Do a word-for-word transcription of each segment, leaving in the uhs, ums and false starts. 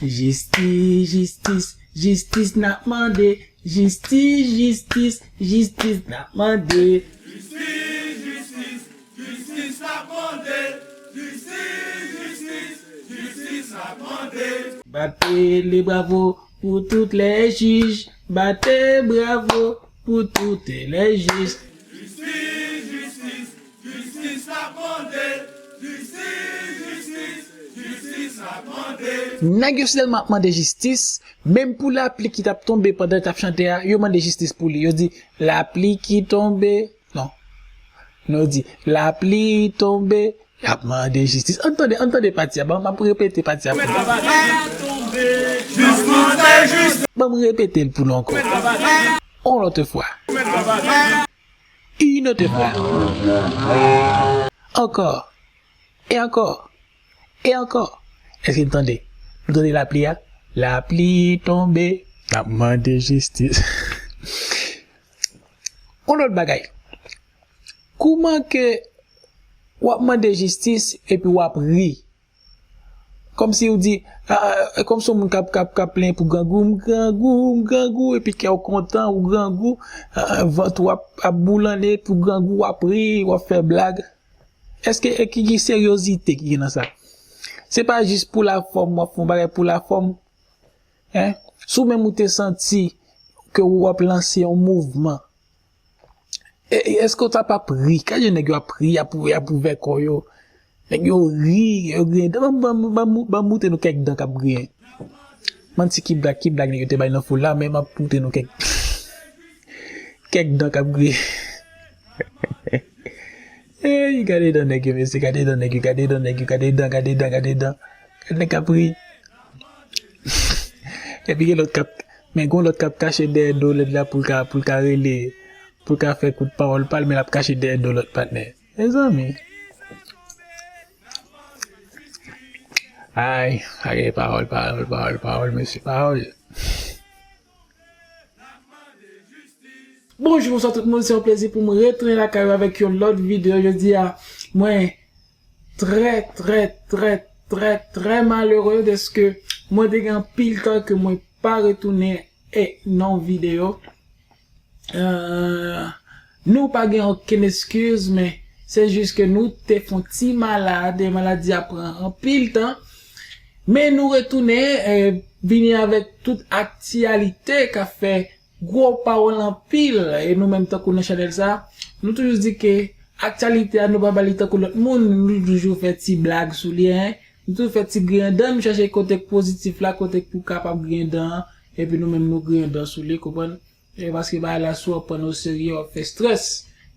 Jistis, jistis, jistis n ap mande. Jistis, jistis, jistis n ap mande. Bate le bravo pour toutes les juges. Bate bravo pour toutes les juges. Nèg yo sèlman ap mande jistis, menm pou lapli ki t ap tonbe pandan yo t ap chante a, yo mande jistis pou li. Yo di, lapli ki tonbe, non. Non, yo di, lapli tonbe, y ap mande jistis. Ann tande, ann tande pati a, ban m ap repete pati a pou nou. Ban m repete l pou nou ankò. On lòt fwa. Une autre fois. Ankò. E ankò. E ankò. Èske n tande? Nou tande lapli a? Lapli tonbe. N ap mande jistis. On lòt bagay. Kouman ke w ap mande jistis epi w ap ri? Kòmsi w di, ah, kòmsi yon moun k ap, k ap, k ap plenyen pou grangou, m grangou, m grangou, epi kè w kontan, ou grangou, ah, vant ou ap, ap boulonnen pou grangou, w ap ri, w ap fè blag. Èske, e ki, ki seryozite ki gen nan sa? Se pa jis pou lafòm, w ap fè yon bagay pou lafòm. Hein? Si w menm ou te santi ke w ap lanse yon mouvman, e, e, èske w ta p ap ri? Gade jan nèg yo ap ri, y ap, y ap ouvè kò yo. Nèg yo ri, yo griyen dan. Ban, ban, ban, ban, ban m montre nou kèk dan k ap griyen. Manti, ki blag, ki blag nèg yo te bay nan foul la, men m ap montre nou kèk, kèk dan k ap griyen. Ey, gade dan nèg yo, mesye, gade dan nèg yo, gade dan nèg yo, gade dan, gade dan, gade dan. Gade nèg k ap ri. Epi gen lòt k ap, men gen lòt k ap kache dèyè do lòt la pou l ka, pou l ka rele, pou l ka fè kout pawòl pa l, men l ap kache dèyè do lòt patnè. Mezanmi. Ay, ay, pawòl, pawòl, pawòl, pawòl, mesye, pawòl. Bonjou, bonswa tout moun, se yon plezi pou mwen retounen lakay ou avèk yon lòt videyo. Jodi a, mwen trè, trè, trè, trè, trè malere dèske mwen te gen anpil tan ke mwen pa retounen e nan videyo. Euh, nou pa gen okenn eskiz, men se jis ke nou te fè yon ti malad, e maladi a pran anpil tan. Men nou retounen, eh, vini avèk tout aktyalite k ap fè gwo pawòl anpil, e nou menm tankou nan chanèl sa, nou toujou di ke aktyalite a nou pa ba li tankou lòt moun, nou toujou fè ti blag sou li, en. Nou toujou fè ti griyen dan, nou chache kote k pozitif la, kote k pou kapab griyen dan an, epi nou menm nou griyen dan sou li, konprann? E paske bagay la si w ap pran l oserye, w ap fè strès.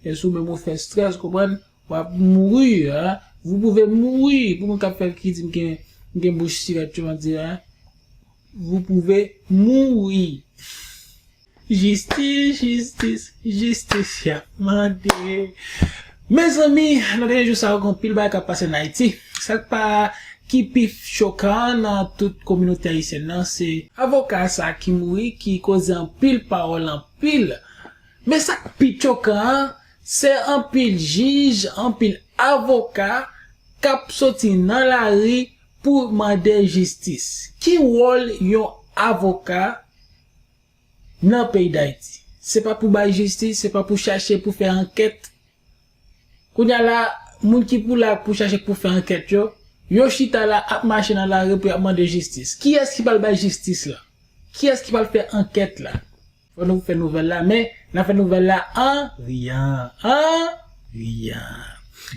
E si w menm ou fè strès, konprann? W ap mouri, hein? Vous pouvez mourir. Pou moun k ap fè ki di m gen, m gen bouch sirèt yo, m ap di, hein? Vous pouvez mourir. Jistis, jistis, jistis, y ap mande. Mezanmi, nan dènye jou sa yo, gen anpil bagay k ap pase ann Ayiti. Sa k pa, ki pi chokan nan tout kominote ayisyèn nan, se avoka sa ki mouri, ki koze anpil pawòl, anpil. Men sa k pi chokan an, se anpil jij, anpil avoka k ap soti nan lari pou mande jistis. Ki wòl yon avoka nan peyi Dayiti? Se pa pou bay jistis, se pa pou chache pou fè ankèt. Kounye a la, moun ki pou la pou chache pou fè ankèt yo, yo chita la ap mache nan lari pou y ap mande jistis. Kiyès ki pral bay jistis la? Kiyès ki pral fè ankèt la? Fò nou fè nouvèl la, men n ap fè nouvèl la an riyan, an riyan.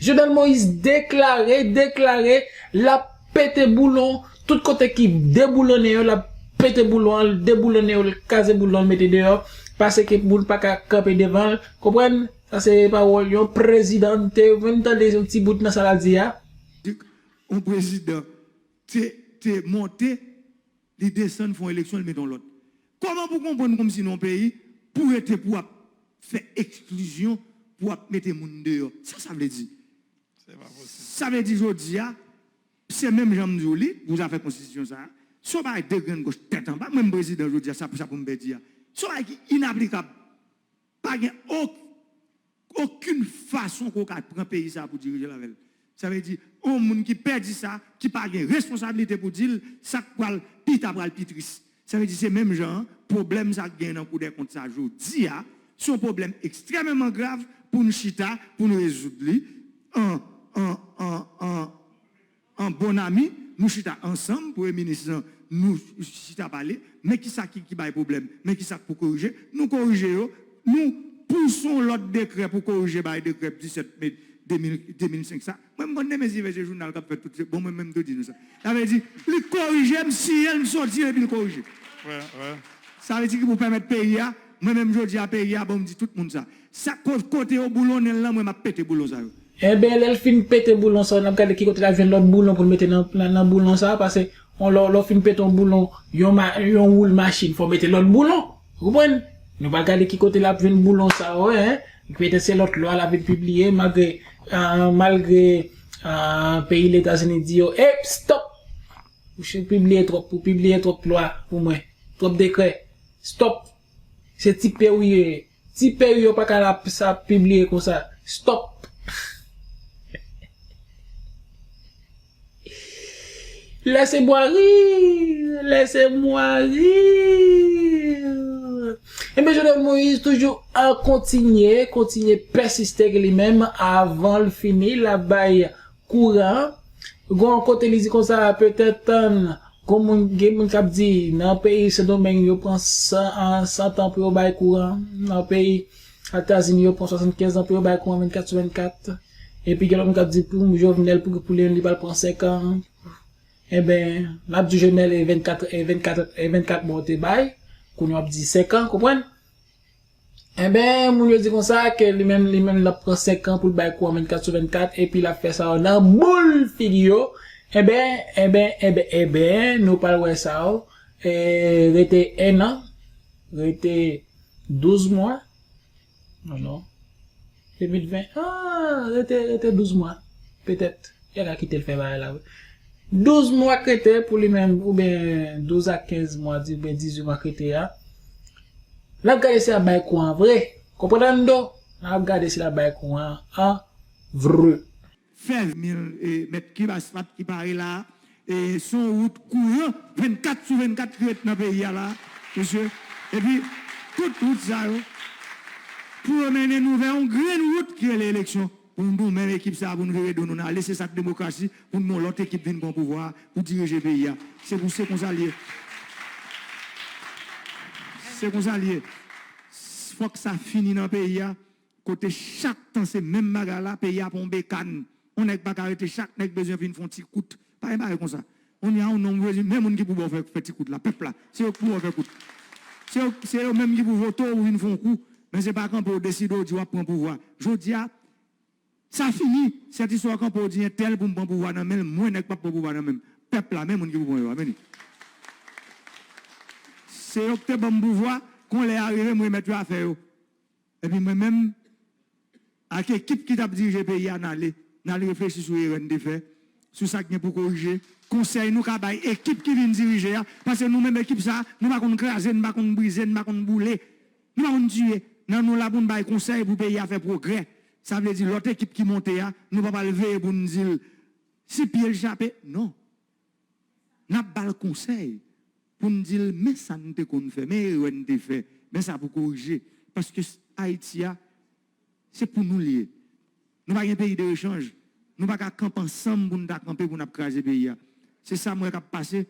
Jovenel Moïse deklare, deklare l ap pete boulon, tout kote ki deboulonnen yo, l ap pete boulon an, l deboulonnen yo, l kraze boulon, l mete deyò, paske moun pa ka kanpe devan l, konprann? Sa se pawòl yon prezidan, te vin tande yon ti bout nan sa l ap di a. Yon prezidan te, te monte, li desann, fè yon eleksyon, li mete yon lòt. Kòman pou konprann kòmsi nan yon peyi, pou rete pou w ap fè eksklizyon, pou w ap mete moun deyò? Sa sa vle di? Se pa posib. Sa vle di jodi a, se menm jan m di w li, pou zafè konstitisyon sa a, se yon bagay de grenn gòch tèt anba, mwen m prezidan jodi a, sa pou sa pou m pèdi a. Se yon bagay ki inaplikab. Pa gen ok-, okenn fason ke w ka pran peyi sa a pou dirije l avè l. Sa vle di, yon moun ki pèdi sa, ki pa gen responsablite pou di l, sa k pral peyi ta pral pi tris. Sa vle di se menm jan an, pwoblèm sa k genyen nan Kou dè kont sa jodi a, se yon pwoblèm ekstrèmeman grav pou n chita, pou n rezoud li an, an, an, an, an bon ami, nou chita ansanm, premye minis lan, nou chita pale, men kisa ki, ki bay pwoblèm, men kisa k pou korije, nou korije yo, nou pouse yon lòt dekrè pou korije bay dekrè disèt me de mil, de mil senk sa. Mwen, m konn renmen zivèje jounal k ap fèt tout se, bon, mwen menm tou di nou sa. Sa vle di, li korije m, siyen l, m soti, epi l korije. Sa vle di ki pou pèmèt peyi a, mwen menm jodi a, peyi a, bon, m di tout moun sa. Sa ko-, kote yo boulonnen l lan, mwen, m ap pete boulon sa yo. Enben, lè l fin pete boulon sa yo, n ap gade ki kote l ap jwenn lòt boulon pou l mete nan, nan, nan boulon sa a, paske yon lè, lè w fin pete yon boulon, yon ma-, yon woul machin, fò w mete lòt boulon. Ou konprann? Nou pral gade ki kote l ap jwenn boulon sa yo, en. Petèt se lòt lwa l ap vin pibliye, malgre, ah, malgre, ah, peyi Letazini di yo, ep, stòp! Ou ch-, pibliye twòp, ou pibliye twòp lwa pou mwen, twòp dekrè. Stòp! Se ti peyi w ye. Ti peyi yo pa ka la sa pibliye konsa. Stop! Laissez-moi rire, laissez-moi rire. Ebyen, Jovenel Moïse toujou ap kontinye, kontinye pèsiste ke li menm, avan l fini, l ap bay kouran. Gon kote li di konsa, petèt, tann, gon moun, gen moun k ap di, nan peyi Sendomeng, yo pran san, an, san tan pou yo bay kouran. Nan peyi Etazini, yo pran swasannkenz an pou yo bay kouran vennkat sou vennkat. Epi gen lòt moun k ap di, pou Jovenel, pou, pou li, li pral pran senk an. Enben, n ap di Jovenel, e vennkat, e vennkat, e vennkat mwa yo te bay. Kounye a w ap di senk an, konprann? Enben, moun yo di konsa ke li menm, li menm, l ap pran senk an pou l bay kou an vennkat sou vennkat, epi l ap fè sa yo nan boul figi yo. Enben, enben, enben, enben, nou pral wè sa yo. E, rete en an, rete douz mwa. Non, non. De mil ven, ah, rete, rete douz mwa, petèt. Yo ka kite l fè bagay la, wi. Douz mwa k rete pou li menm, oubyen douz a kenz mwa, di, oubyen dizuit mwa k rete a. N ap gade si l ap bay kou an vre. Konprann do? N ap gade si l ap bay kou an, an vre. Fè mil, e, mèt kib asfalt ki pare la, e, se yon wout kouran, vennkat sou vennkat ki ret nan peyi a la, mesye. Epi, tout wout sa yo, pou yo mennen nou vè yon grenn wout ki rele eleksyon. Pou nou menm ekip sa a, pou n vire do nou n ale, se sa k demokrasi, pou n gen yon lòt ekip vin pran pouvwa a, pou dirije peyi a. Se pou, se konsa l ye. Se konsa l ye. Fòk sa fini nan peyi a, kote chak tan se menm bagay la, peyi a pa yon bekàn. Yon nèg pa ka rete, chak nèg bezwen vin fè yon ti kout. Pa gen bagay konsa. Kounye a, yon nonm bezwen, men moun ki pou ba w fè, fè ti kout la, pèp la. Se yo ki pou ba w fè kout. Se yo, se yo menm ki pou vote w vin fè yon kou. Men se pa kanpe w deside w di w ap pran pouvwa. Jodi a, sa fini. Sètiswa kanpe w di entèl pou m pran pouvwa nan men l, mwen nèg p ap pran pouvwa nan men m. Pèp la, men moun ki pou pran yo a, men li. Se yo ki te ban m pouvwa, kon lè a rive, m remèt yo afè yo. Epi mwen menm, ak ekip ki t ap dirije peyi a, n ale. N al reflechi sou erè n te fè, sou sa k gen pou korije. Konsèy nou ka bay ekip ki vin dirije a, paske nou menm ekip sa a, nou pa konn kraze, nou pa konn brize, nou pa konn boule, nou pa konn tiye. Nan nou la pou n bay konsèy pou peyi a fè pwogrè. Sa vle di lòt ekip ki monte a, nou pa pral veye pou n di l si pye l chape. Non. N ap ba l konsèy pou n di l, men sa n te konn fè, men erè n te fè, men sa pou korije. Paske Ayiti a, se pou nou l ye. Nou pa gen peyi de rechanj. Nou pa ka kanpe ansanm pou n ta kanpe pou n ap kraze peyi a. Se sa m wè k ap pase.